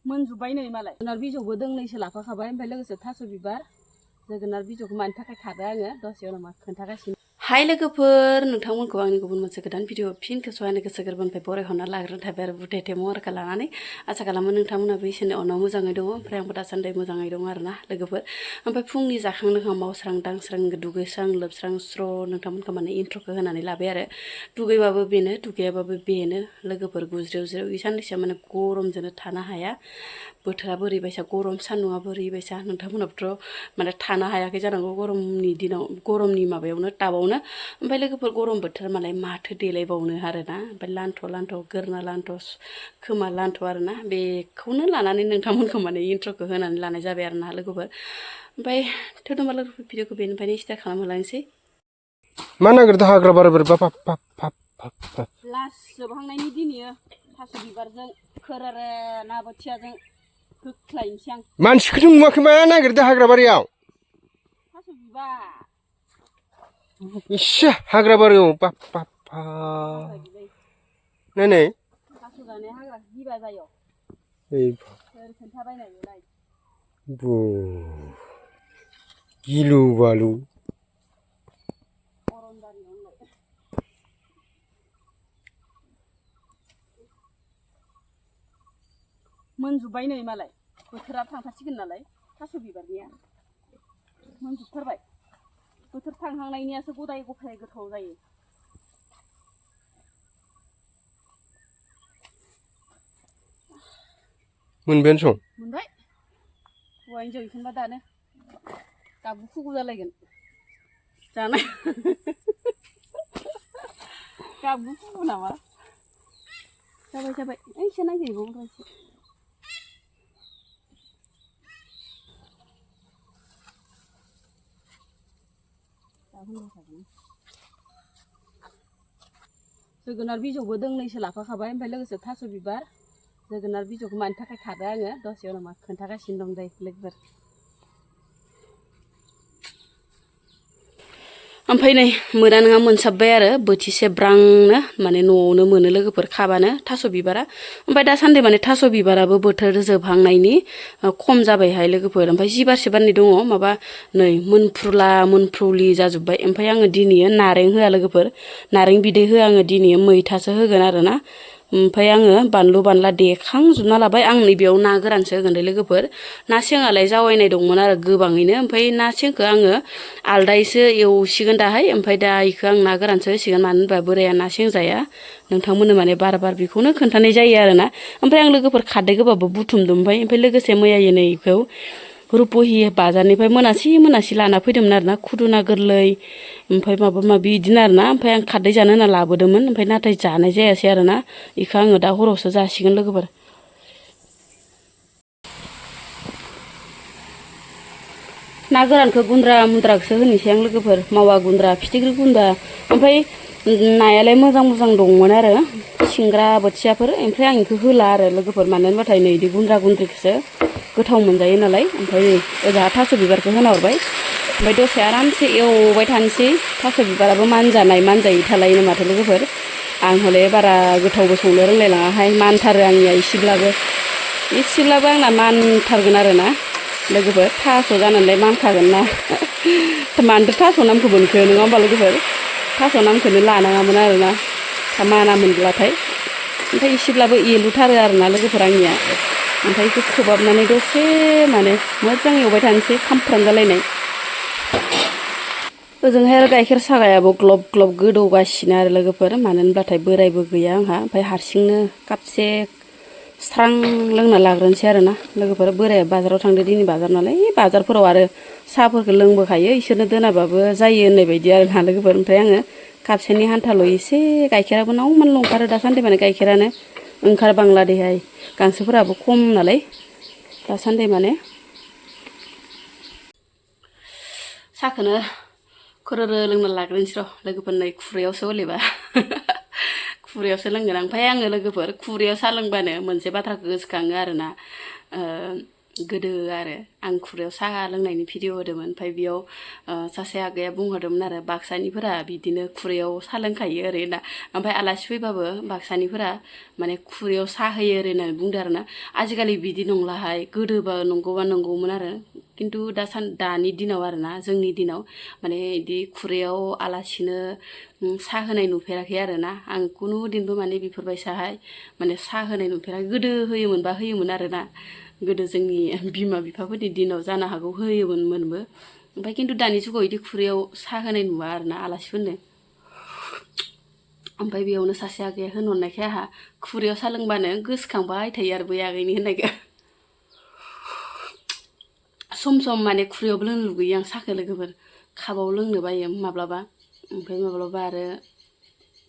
मोनजुबबाय नै मालाय जोगोनार बिजौबो दोंनैसो लाफाखाबाय ओमफ्राय लोगोसे थास' बिबार जोगोनार बिजौखौ मानि थाखाय खादो आङो दसे उनाव खोन्थागासिनो। हाय लोगोफोर, नोंथांमोनखौ आंनि गुबुन मोनसे गोदान भिडिअ फिन खेबस'नानै गोसो गोरबोनिफ्राय बरायहरना लाग्रोनाय थाबाय आरो बुथेथे महरखौ लानानै आसा खालामो नोंथांमोनाबो इसोरनि अनाव मोजाङै दङ। ओमफ्राय आंबो दासान्दि मोजाङै दङ आरोना लोगोफोर। ओमफ्राय फुंनि जाखां लोंखां मावस्रां दांस्रां दुगैस्रां लोबस्रां स्र' नोंथांमोनखौ माने इन्ट्र'खौ होनानै लाबाय आरो दुगैबाबो बेनो दुगैयाबाबो बेनो लोगोफोर गुज्रेव ज्रेव इ साननैसोआ माने गरमजोंनो थानो हाया। बोथोरा बोरैबायसा गरम सान्दुंआ बोरैबायसा नोंथांमोनाबोथ' माने थानो हायाखै जानांगौ गरमनि दिनाव गरमनि माबायावनो टाबावनो। ओमफ्राय लोगोफोर गरम बोथोर मालाय माथो देलायबावनो आरोना। ओमफ्राय लान्थ' लान्थ' गोरना लान्थ' खोमा लान्थ' आरोना बेखौनो लानानै नोंथांमोनखौ माने इन्ट्र'खौ होनानै लानाय जाबाय आरोना लोगोफोर। ओमफ्राय थोदोंबा लोगोफोर भिडिअखौ बेनिफ्रायनो स्टार्ट खालामहोलांसै। मा नागिरदों हाग्रा बारि बारि बाब बाब बाब बाब लास जोबहांनायनि दिनैयो थास' बिबारजों खोरारे ना बोथियाजों होख्लायनोसै आं। मानसिखौथ' नुवाखै मा नागिरदों हाग्रा बारियाव थास' बिबार इसे हाग्रा बारियाव बाब बाब बाब नै नै थास' जानाय हाग्रा गिबा जायो सोर खोन्थाबायनायलाय गिलु बालु मोनजुबबाय नै मालाय बोथोरा थांथारसिगोन नालाय थास' बिबारनिया मोनजुबथारबाय। बोथोर थांहांनायनियासो गदाय गफाय गोथाव जायो। मोनबायानो सं मोनबाय हौवानि जौ इखोनबा दानो गाबु फुगु जालायगोन जानाय गाबु फुगु नामा जाबाय जाबाय एसे नायहैबाव एसे जोगोनार बिजौबो दोंनैसो लाफाखाबाय ओमफ्राय लोगोसे थास' बिबार जोगोनार बिजौखौ मानि थाखाय खादो आङो दसे उनाव खोन्थागासिनो दं दे लोगोफोर। ओमफ्राय नै मोना नङा मोनसाबबाय आरो बोथिसे ब्रांनो माने न'आवनो मोनो लोगोफोर खाबानो थास' बिबारा। ओमफ्राय दासान्दि माने थास' बिबाराबो बोथोर जोबहांनायनि खम जाबायहाय लोगोफोर। ओमफ्राय जिबारसे बारनै दङ माबा नै मोनफ्रुला मोनफ्रुलि जाजोब्बाय। ओमफ्राय आङो दिनैयो नारें होआ लोगोफोर, नारें बिदै होआ आङो दिनैयो मैथासो होगोन आरोना। ओमफ्राय आङो बानलु बानला देखांजोबना लाबाय। आं नैबेयाव ना गोरानसो होगोन दे लोगोफोर। ना सेङालाय जावायनाय दंमोन आरो गोबाङैनो ओमफ्राय ना सेंखौ आङो आलदायैसो एवसिगोन दाहाय। ओमफ्राय दा इखौ आं ना गोरानसो होसिगोन मानो होनबा बोराया ना सें जाया। नोंथांमोननो माने बार बार बेखौनो खोन्थानाय जायो आरोना। ओमफ्राय आं लोगोफोर खारदै गोबाबो बुथुमदों ओमफ्राय लोगोसे मैयायो नै इखौ रुपहि बाजारनिफ्राय मोनासि लाना फैदोंमोन आरोना खुदुना गोरलै ओमफ्राय माबा माबि बिदिनो आरोना। ओमफ्राय आं खारदै जानो होनना लाबोदोंमोन ओमफ्राय नाथाय जानाय जायासै आरोना। इखौ आङो दा हरावसो जासिगोन लोगोफोर। ना गोरानखौ गुन्द्रा मुन्द्राखौसो होनोसै आं लोगोफोर, मावा गुन्द्रा फिथिख्रि गुन्द्रा। ओमफ्राय नायालाय मोजां मोजां दंमोन आरो सिंग्रा बोथियाफोर। ओमफ्राय आं इखौ होला आरो लोगोफोर मानो होनबाथाय नै बिदि गुन्द्रा गुन्द्रिखौसो गोथाव मोनजायो नालाय। ओमफ्राय नै ओजा थास' बिबारखौ होना हरबाय। ओमफ्राय दसे आरामसे एवबाय थानोसै। थास' बिबाराबो मानजानाय मानजायै थालायोनो माथो लोगोफोर। आं हले बारा गोथावबो संनो रोंलायलाङाहाय, मानथारो आंनिया इसेब्लाबो आंना मानथारगोन आरोना लोगोफोर। थास' जानानैलाय मानखागोन ना मानोथो थास' नामखौ मोनखो नङा होमबा लोगोफोर। थास' नामखौनो लानाङामोन आरोना माना मोनब्लाथाय। ओमफ्राय इसेब्लाबो एलुथारो आरोना लोगोफोर आंनिया। ओमफ्राय बेखौ खोबहाबनानै दसे माने मोजां एवबाय थानोसै खामफ्राम जालायनाय। ओजोंहाय आरो गाइखेर साहायाबो ग्लब ग्लब गोदौगासिनो आरो लोगोफोर। मानो होनब्लाथाय बोरायबो गैया आंहा। ओमफ्राय हारसिंनो कापसे स्रां लोंना लाग्रोनोसै आरोना लोगोफोर। बोराया बाजाराव थांदो दिनै बाजार नालाय, बाजारफोराव आरो साहाफोरखौ लोंबोखायो इसोरनो दोनाबाबो जायो होननाय बायदि आरोना लोगोफोर। ओमफ्राय आङो कापसेनि हान्थाल' एसे, गाइखेराबो नावमान ओंखारो दासान्दि माने गाइखेरानो ओंखारबांला देहाय, गांसोफोराबो खम नालाय दासान्दि माने। साहाखौनो खोरोरो लोंना लाग्रोनोसै र' लोगोफोर। नै खुरैयावसो हलेबा खुरैयावसो लोंगोन आं। ओमफ्राय आङो लोगोफोर खुरैयाव साहा लोंबानो मोनसे बाथ्राखौ गोसोखाङो आरोना। गोदो आरो आं खुरैयाव साहा लोंनायनि भिडिअ होदोंमोन ओमफ्राय बेयाव सासे आगैया बुंहरदोंमोन आरो बाक्सानिफोरा बिदिनो खुरैयाव साहा लोंखायो ओरै होनना ओमफ्राय आलासि फैबाबो बाक्सानिफोरा माने खुरैयाव साहा होयो ओरै होननानै बुंदों आरो ना आजिखालि बिदि नंलाहाय गोदोबा नंगौबा नंगौमोन आरो खिन्थु दानि दिनाव आरो ना जोंनि दिनाव माने बिदि खुरैयाव आलासिनो साहा होनाय नुफेराखै आरो ना आं खुनु दिनबो माने बेफोरबायसाहाय माने साहा होनाय नुफेराखै गोदो होयोमोनबा होयोमोन आरो ना गोदो जोंनि बिमा बिफाफोरनि दिनाव जानो हागौ होयोमोनबो ओमफ्राय खिन्थु दानि जुगाव बिदि खुरैयाव साहा होनाय नुवा आरो ना आलासिफोरनो ओमफ्राय बेयावनो सासे आगैया होनहरनायखाय आंहा खुरैयाव साहा लोंबानो गोसोखांबाय थायो आरो बै आगैनि होननायखौ सम सम माने खुरैयावबो लोंनो लुगैयो आं साहाखौ लोगोफोर कापाव लोंनो बायो माब्लाबा ओमफ्राय माब्लाबा आरो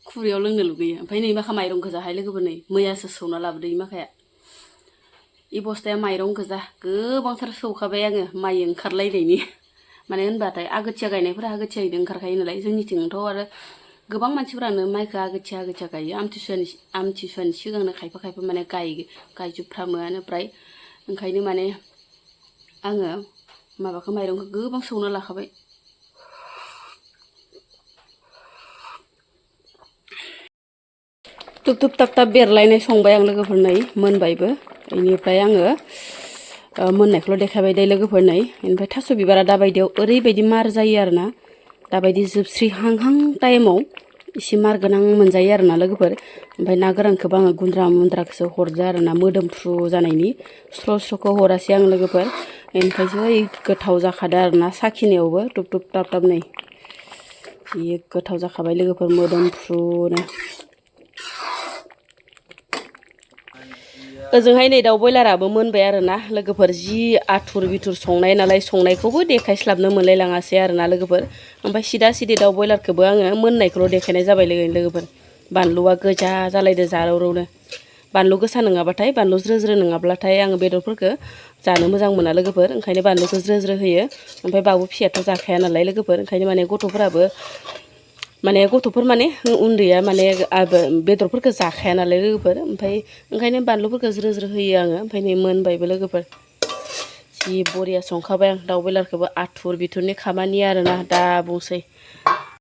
खुरैयाव लोंनो लुगैयो ओमफ्राय नै माखा माइरं गोजाहाय लोगोफोर नै मैयासो सौना लाबोदों माखाया इ बस्थाया माइरं गोजा गोबांथार सौखाबाय आङो माइ ओंखारलायनायनि माने होनबाथाय आगोथिया गायनायफोरा आगोथियायैनो ओंखारखायो नालाय जोंनिथिंथ' आरो गोबां मानसिफोरानो माइखौ आगोथिया गायो आमथिसुवानि सिगांनो खायफा माने गायजोबफ्रामोआनो फ्राय ओंखायनो माने आङो माबाखौ माइरंखौ गोबां सौना लाखाबाय तुब तुब ताब ताब बेरलायनाय संबाय आं लोगोफोर नै मोनबायबो बेनिफ्राय आङो मोननायखौल' देखायबाय दे लोगोफोर नै ओमफ्राय थास' बिबारा दाबायदियाव ओरैबायदि मार जायो आरोना दाबायदि जोबस्रिहांहां टाइमाव एसे मार गोनां मोनजायो आरोना लोगोफोर ओमफ्राय ना गोरानखौबो आङो गुन्द्रा मुन्द्राखौसो हरदो आरोना मोदोमफ्रु जानायनि स्र' स्र'खौ हरासै आं लोगोफोर ओमफ्रायसो गोथाव जाखादो आरोना साखिनायावबो तुब तुब ताब ताब नै जि गोथाव जाखाबाय लोगोफोर मोदोमफ्रुनो ओजोंहाय नै दाउ बयलाराबो मोनबाय आरोना लोगोफोर जि आथुर बिथुर संनाय नालाय संनायखौबो देखायस्लाबनो मोनलाय लाङासै आरोना लोगोफोर ओमफ्राय सिदा दाउ बयलारखौबो आङो मोननायखौल' देखायनाय जाबाय लोगोफोर बानलुआ गोजा जालायदो जारौरौनो बानलु गोसा नङाबाथाय बानलु ज्रो नङाब्लाथाय आङो बेदरफोरखौ जानो मोजां मोना लोगोफोर ओंखायनो बानलुखौ ज्रो होयो ओमफ्राय बाबु फिसायाथ' जाखाया नालाय लोगोफोर ओंखायनो माने गथ'फोर माने उन्दैया माने बेदरफोरखौ जाखाया नालाय लोगोफोर ओमफ्राय ओंखायनो बानलुफोरखौ ज्रो होयो आङो ओमफ्राय नै मोनबायबो लोगोफोर जि बरिया संखाबाय आं दाउ बयलारखौबो आथुर बिथुरनि खामानि आरोना दा बुंसै